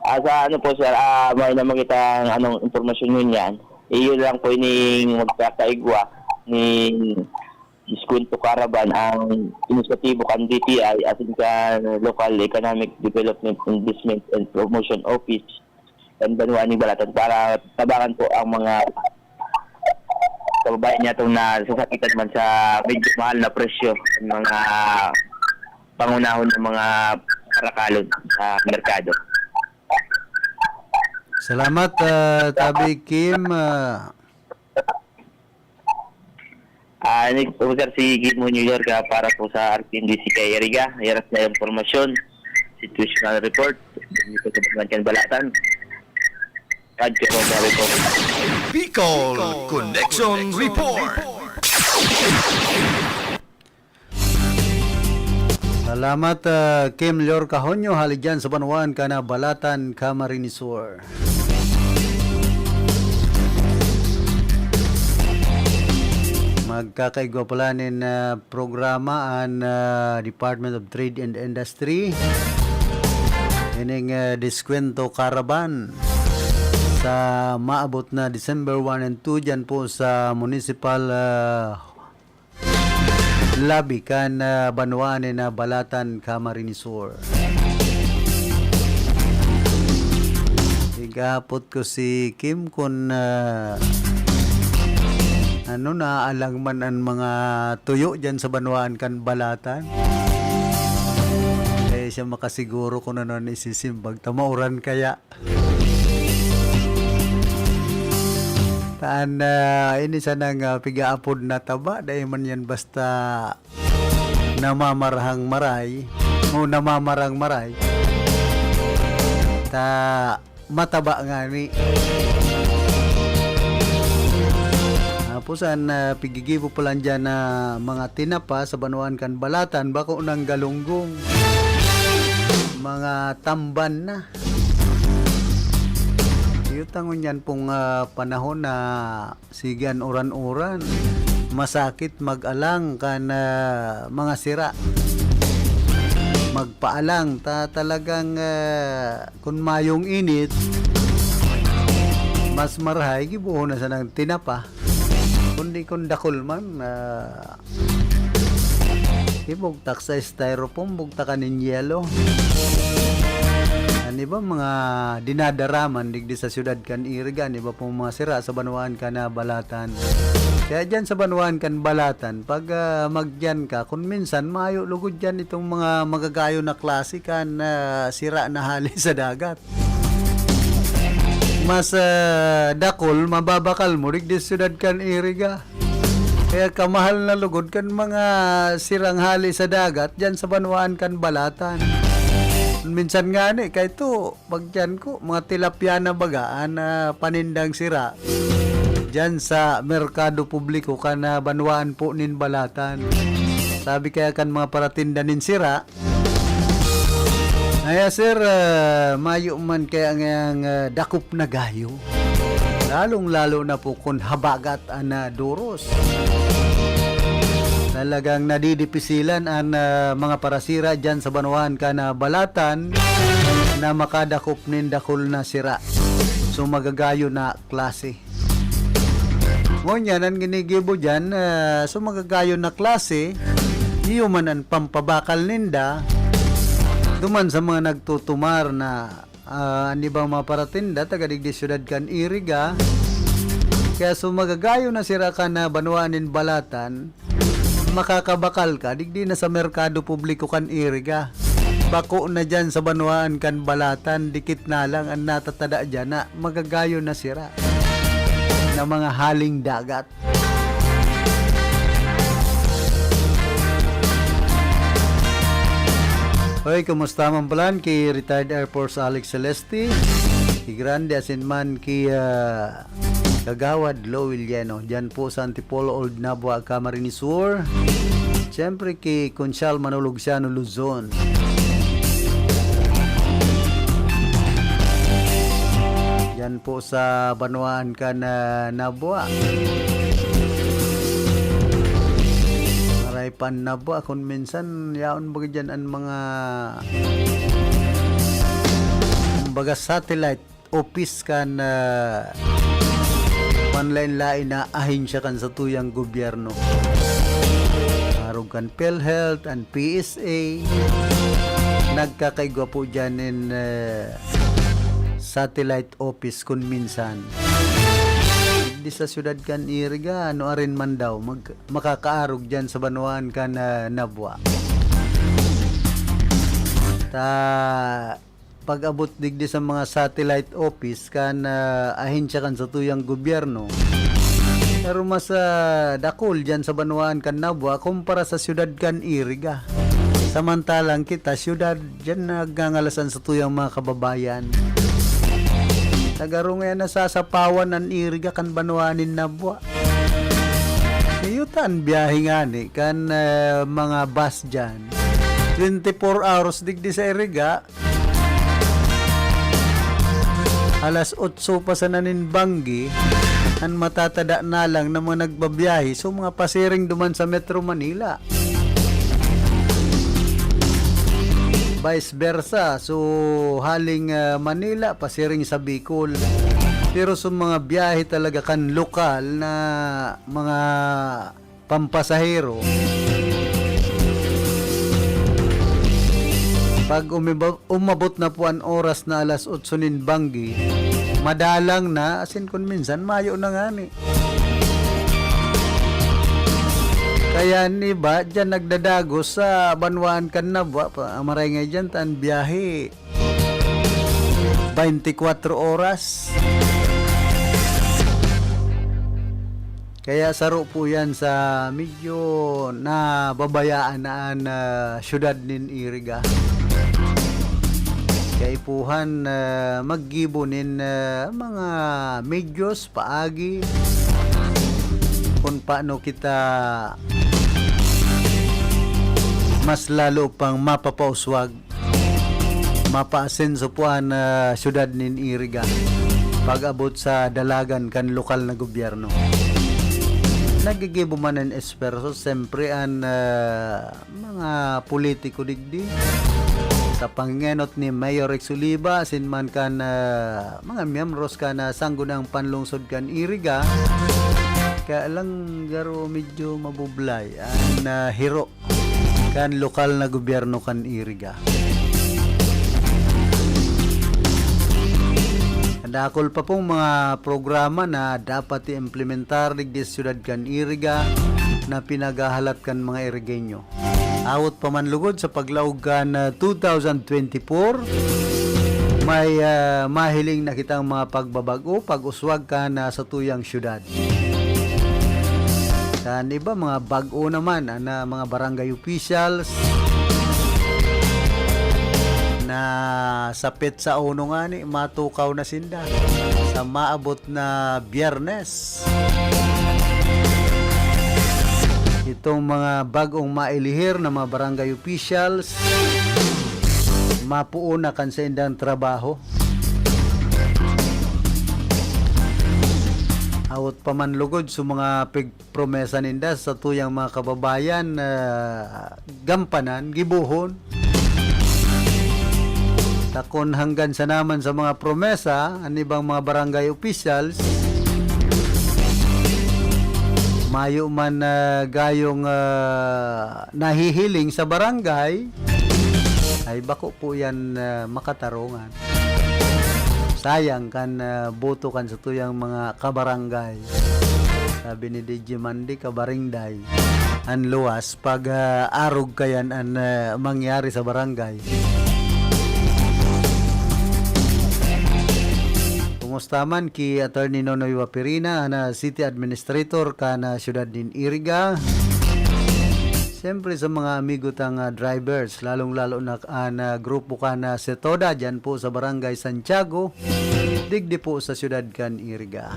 Ah, sa ano po, sir, ah, may naman kitang anong impormasyon ngunyan. Iyo lang po ining magkakaigwa ning Diskwento Caravan ang inisyatibo kan D T I asin kan Local Economic Development, Investment and Promotion Office. kan banwaan nin Balatan para tabangan po ang mga kababayan natin na nasasakitan man sa medyo mahal na presyo ng mga pangunahon ng mga karakalon sa merkado. Salamat, ah, Tabi Kim. Ah, Ah, nag-usar si Gizmo New York, ah, para po sa R T N D C kay Eriga. Yarat na impormasyon, situational report, dito sa Banwaan kan Balatan. Radyo Ronda Report. Bicol Connection Report. Salamat, ah, Kim Lorca Honyo, hali dyan sa Banwaan kan Balatan, Camarines Sur. Magkakaigwa pala nin, ah, programa an, ah, Department of Trade and Industry. Ining, ah, Diskwento Caravan sa maabot na December one and two dyan po sa Municipal, ah, Lobby kan, ah, banwaan nin, ah, Balatan, Camarines Sur. Igapot ko si Kim kun, ah, ano, naaalang man an mga tuyo dyan sa banwaan kan Balatan. Kaya siya makasiguro kung ano an isisimbag. Tamauran kaya. Taan na ini sanang, ah, pigaapod na taba, dai man yan basta namamarahang maray o namamarang maray. Ta mataba ngani. Tapos an, ah, pigigibo pa lang dyan na mga tinapa sa banwaan kan Balatan, bako nang galunggong. Mga tamban na. Yutangon yan pong, ah, panahon na sige an uran-uran. Masakit mag-alang kan, ah, mga sira. Magpaalang ta talagang, ah, kun mayong init, mas marahay gibohon na sanang tinapa. Kundi kun dakul man, ah, ibugtak sa styrofoam, bugtakan nin yelo. An iba mga dinadaraman digdi sa siyudad kan Iriga, an iba pong mga sira sa banwaan kan, ah, Balatan. Kaya dyan sa banwaan kan Balatan, pag, ah, magdiyan ka, kun minsan mayo lugod dyan itong mga magagayon na klase kan, ah, sira na hali sa dagat. Mas, ah, dakul, mababakal mo digdi sa siyudad kan Iriga. Kaya kamahal na lugod kan mga sirang hali sa dagat dyan sa banwaan kan Balatan. Minsan ngani, kay to, pagdiyan ko, mga tilapia na baga an, ah, panindang sira dyan sa merkado publiko kan, ah, banwaan po nin Balatan. Sabi kaya kan mga paratinda nin sira, Aya, sir, ah, mayo man kaya ngayang, ah, dakop na gayo. Lalong-lalo na po kun habagat an, ah, doros. Talagang nadidipisilan an, ah, mga parasira diyan sa banwaan kan, ah, Balatan na makadakop nin dakul na sira. So, magagayo na klase. Ngunyan, an ginigibo diyan, ah, so magagayon na klase, iyo man an pampabakal ninda, duman sa mga nagtutumar na, ah, an ibang mga paratinda, taga digdi siyudad kan Iriga. Kaya so magagayon na sira kan, ah, banwaan nin Balatan, makakabakal ka, digdi na sa merkado publiko kan Iriga. Bako na diyan sa banwaan kan Balatan, dikit na lang an natatada diyan na magagayon na sira na mga haling dagat. Hoy, kumusta man palan ki Retired Air Force Alex Celeste, ki Grande asin man ki, ah, Kagawad Lowell Yeno, diyan po sa Antipolo, Old Nabua, Camarines Sur. Siyempre, ki Conchal Manulog Siano Luzon. Diyan po sa banwaan kan, ah, Nabua. Maray pan Nabua, kun minsan, yaon baga diyan an mga, kumbaga, satellite office kan, ah, panlain-lain na ahensya kan satuyang gobyerno. Arog kan PhilHealth, an P S A, nagkakaigwa po diyan nin, ah, satellite office kun minsan. Digdi sa siyudad kan Iriga, ano arin man daw, mag-, makakaarog diyan sa banwaan kan, ah, Nabua. Ta, pag-abot digdi sa mga satellite office kan, ah, ahensya kan satuyang gobyerno, pero mas, ah, dakul diyan sa banwaan kan Nabua kumpara sa siyudad kan Iriga. Samantalang kita, siyudad, diyan nagngangalas an satuyang mga kababayan. Sa garo ngayan, nasasapawan an Iriga kan banwaan nin Nabua. Iyo ta an biyahe ngani kan, ah, mga bus diyan. Twenty-four hours digdi sa Iriga, alas otso pa sana nin banggi, an matatada na lang na mga nagbabiyahe, so, mga pasiring duman sa Metro Manila. Vice versa, so, haling, ah, Manila, pasiring sa Bicol. Pero sa mga biyahe talaga kan lokal na mga pampasahero, pag umiba-, umabot na po an oras na alas otso nin banggi, madalang na, asin kun minsan, mayo na ngani. Kaya an iba, diyan nagdadagos sa banwaan kan Nabua, pa-, maray nga diyan, ta an biyahe, twenty-four oras. Kaya saro po yan sa medyo nababayaan na an, ah, syudad nin Iriga. Kaipuhan, ah, maggibo nin, ah, mga medyos, paagi, kun paano kita mas lalo pang mapapauswag, mapaasenso po an, ah, syudad nin Iriga pag-abot sa dalagan kan lokal na gobyerno. Naggigibo man an esfuerso, siyempre, an, ah, mga politiko digdi sa pangenot ni Mayor Rex Oliva, asin man kan, ah, mga miyembros kan, ah, Sangguniang Panlungsod kan Iriga. Kaya lang, garo medyo mabublay an, ah, hiro kan lokal na gobyerno kan Iriga. Dakul pa pong mga programa na dapat i-implementar digdi sa syudad kan Iriga na pinaghahalat kan mga Irigenyo. Awot pa man lugod sa paglaog kan, ah, two thousand twenty-four, may, ah, mahiling na kitang mga pagbabag-o, pag-uswag kan, ah, satuyang syudad. Kan iba, mga bag-o naman, an, ah, mga barangay officials na sa petsa uno ngani, matukaw na sinda sa maabot na Biyernes. Itong mga bag-ong mailihir na mga barangay officials, mapuon na kan saindang trabaho. Awot pa man lugod sa mga pig-, promesa ninda sa tuyang mga kababayan, ah, gampanan, gibohon. Ta kun hanggan sa naman sa mga promesa, an ibang mga barangay officials, mayo man, ah, gayong, ah, nahihiling sa barangay, ay bako po yan, ah, makatarungan. Sayang kan, ah, boto kan satuyang mga kabarangay. Sabi ni D J Mandy, kabaringday. An luwas, pag, ah, arog kayan an, ah, mangyari sa barangay. Kumusta man ki Attorney Nonoy Wapirina, an, ah, City Administrator kan, ah, siyudad nin Iriga? Siyempre sa mga amigo tang, ah, drivers, lalong-lalo na an, ah, grupo kan, ah, Setoda, dyan po sa Barangay Santiago, digdi po sa siyudad kan Iriga.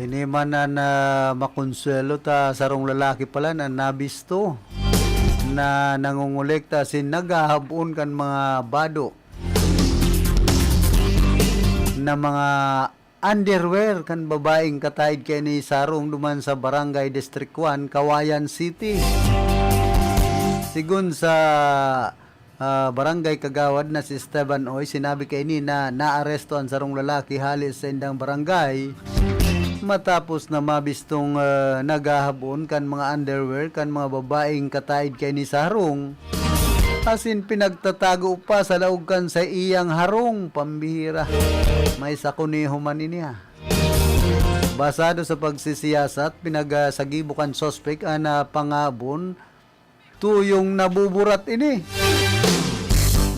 Ni man na, na makonsuelo ta, sarong lalaki pala na nabisto na nangongolekta asin naghahab-on kan mga bado na mga underwear kan babaeng kataid kaini sa harong duman sa Barangay District one, Cauayan City. Sigon sa, ah, barangay kagawad na si Esteban Oy, sinabi kaini na naaresto an sarong lalaki hale sa indang barangay matapos na mabistong, ah, naghahab-on kan mga underwear kan mga babaeng kataid kaini sa harong. Asin pinagtatago pa sa laog kan sa iyang harong, pambihira. May sakoneho man ini, ah. Basado sa pagsisiyasat, pinagsagibo kan suspek an, ah, pangabon tuyong nabuburat ini.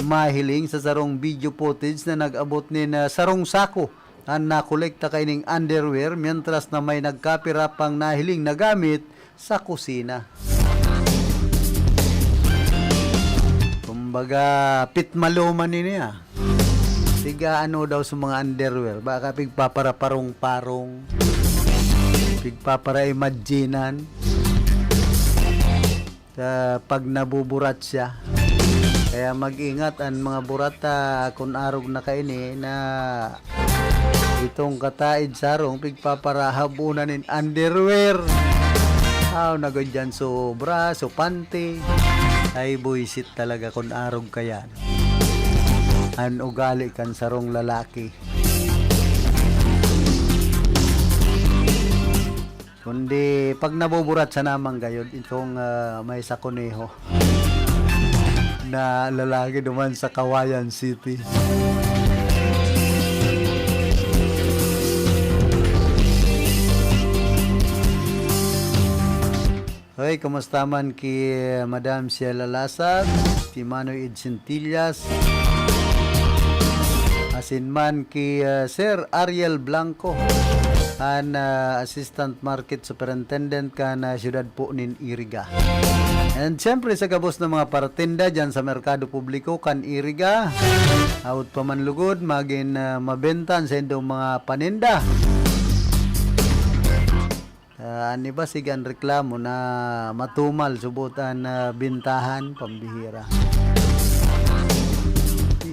Mahiling sa sarong video footage na nag-abot nin, ah, sarong sako an nakolekta kaining underwear, mientras na may nagkapira pang nahiling na gamit sa kusina. Kumbaga, pitmalo man ini, ah. Piga-ano daw sa mga underwear, baka pigpaparaparong-parong, pigpapara-imaginan. Sa pag nabuburat siya. Kaya mag-ingat an mga burata kun arog na kaini na itong kataid sa harong pigpaparahabunan nin underwear. Aw, nagod yan sobra, so panty. Ay, buisit talaga kun arog ka yan. An ugali kan sarong lalaki. Kundi pag nabuburat sana man gayod itong, ah, may sakoneho na lalaki duman sa Cauayan City. Hoy, kumusta man ki Madam Sheila Lasag, si Manoy Ed Centillas, asin man ki, ah, Sir Ariel Blanco, an, ah, Assistant Market Superintendent kan, ah, siyudad po nin Iriga. And siyempre sa gabos na mga paratinda dyan sa merkado publiko kan Iriga, hawot pa man lugod, magin, ah, mabenta an saindong mga paninda. Ah, an iba, sige an reklamo na matumal, subot an, ah, bintahan, pambihira.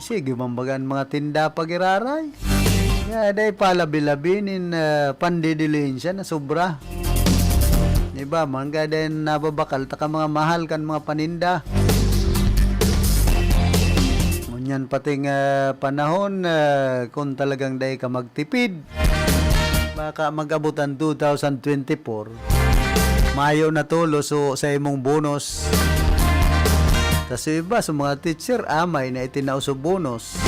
Sige man baga an mga tinda pag-iraray. Kaya dai palabi-labi nin, ah, pandidilihensya na sobra. Iba man, kaya dai nababakal, taka mga mahal kan mga paninda. Ngunyan pating, ah, panahon, ah, kung talagang dai ka magtipid, baka mag-abot an two thousand twenty-four, mayo na tolos so sa imong bonus. Tas yung iba, sa mga teacher, amay na itinao sa bonus.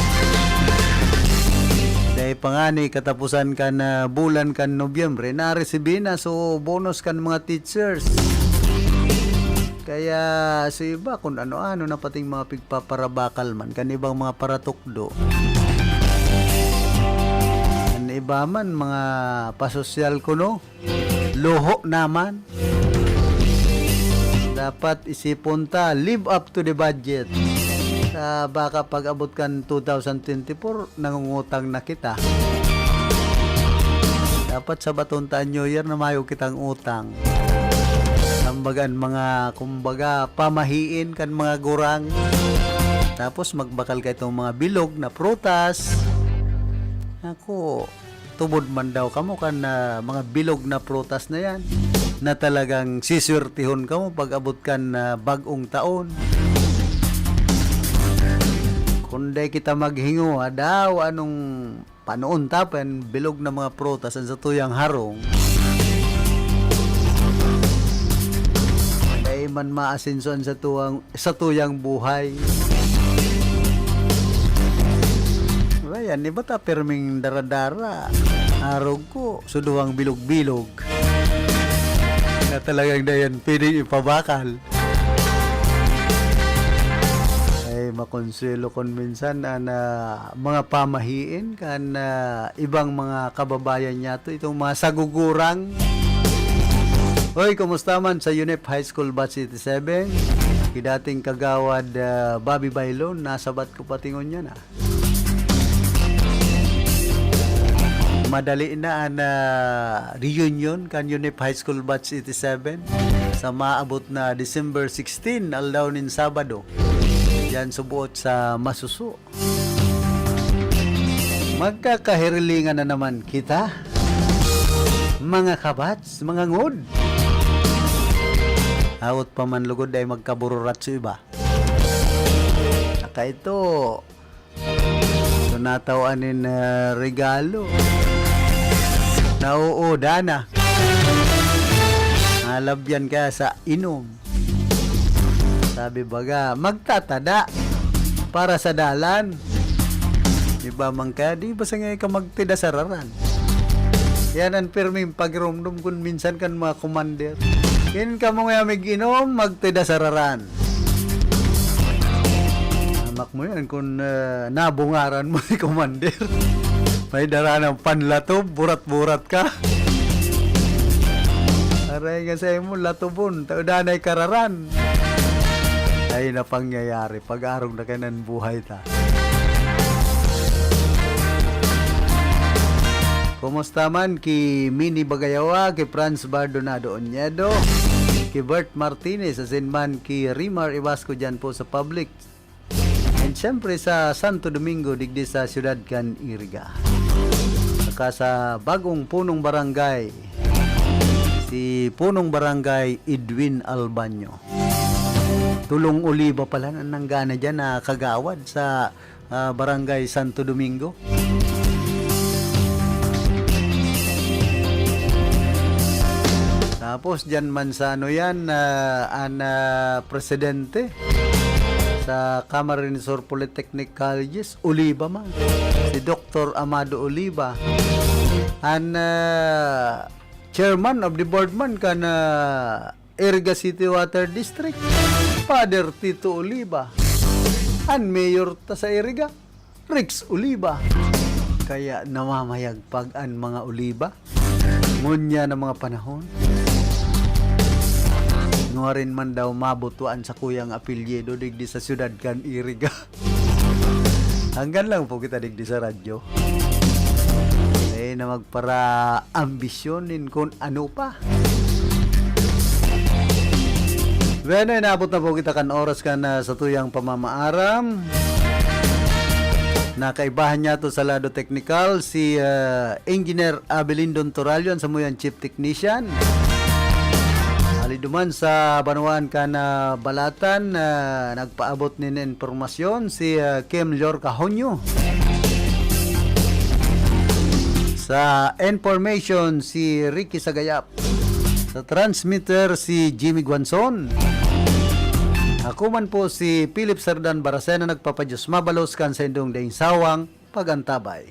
Dahil pa nga ni katapusan kan, ah, bulan kan Nobyembre, naresibi na so bonus kan mga teachers. Kaya sa iba, kung ano-ano na pating mga pigpaparabakal man, kan ibang mga paratukdo. Kan iba man, mga pasosyal kuno, luho naman. Dapat isipon ta, live up to the budget. Sa baka pag-abot kan two thousand twenty-four, nangungutang na kita. Dapat sabaton ta an New Year na mayo kitang utang. Kumbaga, an mga, kumbaga, pamahiin kan mga gurang. Tapos magbakal ka itong mga bilog na prutas. Ako, tubod man daw kamo kan, ah, mga bilog na prutas na yan na talagang siswertehon kamo pag-abot kan, ah, bag-ong taon. Kung dai kita maghingowa daw, anong panoon ta pa yan, bilog na mga prutas an satuyang harong. Dai man maasenso an satuyang, satuyang buhay. Ayan, iba ta pirming dara-dara. Arog ko, suduhang bilog-bilog. Na talagang dayan pwedeng ipabakal. Ay, makonsuelo kon minsan an, ah, mga pamahiin kan, ah, ibang mga kababayan niyato, itong mga sagugurang. Hoy, kumusta man sa UNEP High School Batch eighty-seven? Ki dating kagawad, ah, Bobby Baylon, nasabat ko pati ngunyan, ah. Madali na an, ah, reunion kan UNIP High School Batch eighty-seven sa maabot na December sixteen, aldaw nin Sabado, diyan subuot sa Masuso. Magkakahirilingan na naman kita, mga kabats, mga ngod. Awot pa man lugod ay magkabururat sa iba. Saka ito, so nataw anin, ah, regalo. Nauuda na. Nalabyan ka sa inom. Sabi baga, magtatada para sa dalan. Di ba man kaya? Di ba sa ngayon ka magtida sararan? Yan ang pirming pagiromdom kun minsan kan mga commander. Yan ka mo nga mag-inom, magtida sararan. Amak mo yan kun, ah, nabungaran mo si commander. May dara ng panlatob, burat-burat ka. Aray nga sa imo, latubon, tao danay kararan. Ay, na pangyayari, pag-arog na kainan buhay ta. Kumusta man ki Mini Bagayawa, ki Franz Bardonado Oñedo, ki Bert Martinez, asin man ki Rimar Ibasco dyan po sa public. And syempre sa Santo Domingo, digdi sa siyudad kan Iriga. Saka sa bagong punong barangay, si punong barangay Edwin Albaño. Tulong Oliva pala na nanggana dyan na kagawad sa, ah, barangay Santo Domingo. Tapos dyan man sa ano yan, ah, an, ah, presidente sa Camarines Sur Polytechnic Colleges, Oliva man. Si Doktor Amado Oliva. An, ah, chairman of the board man kan, ah, Iriga City Water District, Father Tito Oliva. An mayor ta sa Iriga, Rex Oliva. Kaya namamayagpag an mga Oliva ngunyan na mga panahon. Nuarin man daw mabutuan sa kuyang apelyido digdi sa siyudad kan Iriga. Hanggan lang po kita digdi sa radyo. Eh, na magpara-ambisyon nin kun ano pa. Bueno, inabot na po kita kan oras kan, ah, sa tuyang pamamaaram. Nakaibahan niya to sa lado teknikal, si, ah, Engineer Abelindon Torallo, an samuyang chief technician. Hali duman sa banwaan kan, ah, Balatan, ah, nagpaabot nin impormasyon si, ah, Kim Lorca Honyo. Sa information, si Ricky Sagayap. Sa transmitter, si Jimmy Guanzon. Ako man po si Philip Sardan Baracena, nagpapadiyos mabalos kan saindong daing sawang pag-antabay.